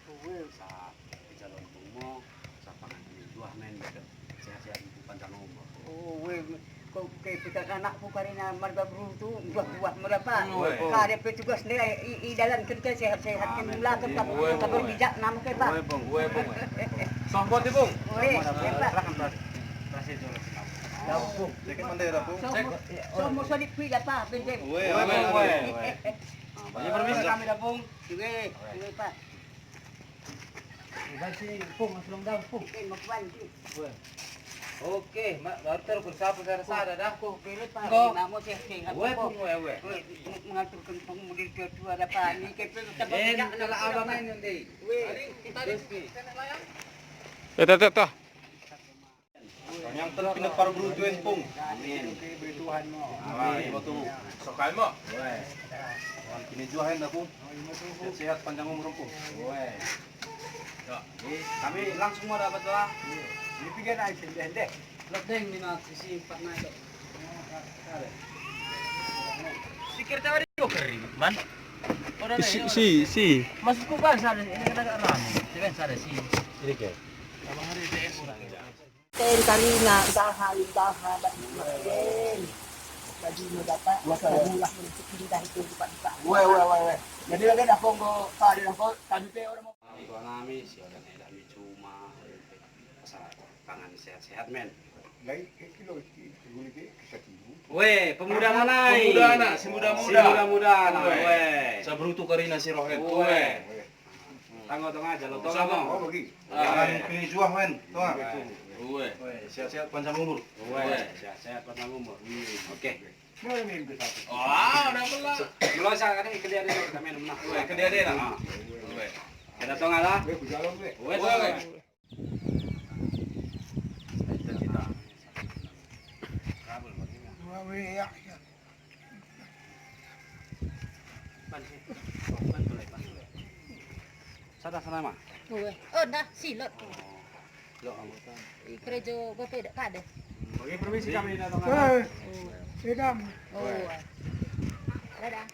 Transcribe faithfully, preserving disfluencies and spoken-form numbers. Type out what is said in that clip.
Sa, ijalo Empung mo, sa pangan kami juah men, sehat-sehat, panjang umur. Oh, we, ko ke pita anakku karina marga Brutu, juah-juah merapa. Kade pe tugas nde i, i dalan kerja sehat-sehat, ke mula ke, kabar bijak nama ke, Pak. Soh bot, Bung. We, we, Pak. Soh mo, soh mo sodik kui da, Pak, benjeng. We, we, we. Permisi kami da, Bung. We, we, Pak. Oke, ma, baru terus bersapa sada-sada dah. Ko, bere pa. Ko. Namo sih, sih, we, Bung, we, we. We, mengaturkan pemuda tua-tua ada pa ni, ke pe. Eh, kalau abang ini, Dek. We. Terus ni. Eh, tah, tah, tah. Yang terpindah para Brutu en, Pung. Amin. Amin. Soh kai mo. Pinajuah en da, Pung. Sehat-sehat, panjang umur, Pung. Kami langsung mo dapat lah. Ini piga naik sih, deh, deh. Lot deng ni, Mat, sisi empat naik. Sikir tawari kering, Man. Si, si, si. Maksudku kan sada, ini kan agak rame. Ini kan sada si. Ini ke? Ten karina, usaha, usaha, bak makin. Jadi mau dapat, masa mula untuk pindah itu, cepat-cepat. We, we, we, we. Jadi lagi dah ponggo, tak ada dah ponggo, tadi pe orang mau. Itu nami, si orang edak mi cuma, asal pangan sehat-sehat, men. Lai, eh, kilo, kilo, kilo, kilo, kilo, kilo. We, pemuda mana i? Pemuda anak, si muda-muda. Si muda-muda anak, we. Sabrutu karina si roh en. We. Tanggo tonga, jalo tonga mo. Oh, bagi. Ah, we. Kami pinajuah, men, tonga. We. Sehat-sehat, panjang umur. We. Sehat-sehat, panjang umur. Oke. Mula sa kade, kede ade, kami mula. We, kede ade lah. We. Kede tonga lah. We, ku jalo, we. We, we. Sada sana ma? Oe. Oh, dah, si Lot. Lot. I kerejo bape dak kade. Bagi permisi kami datang. Eh, edam. Oh. Dadah.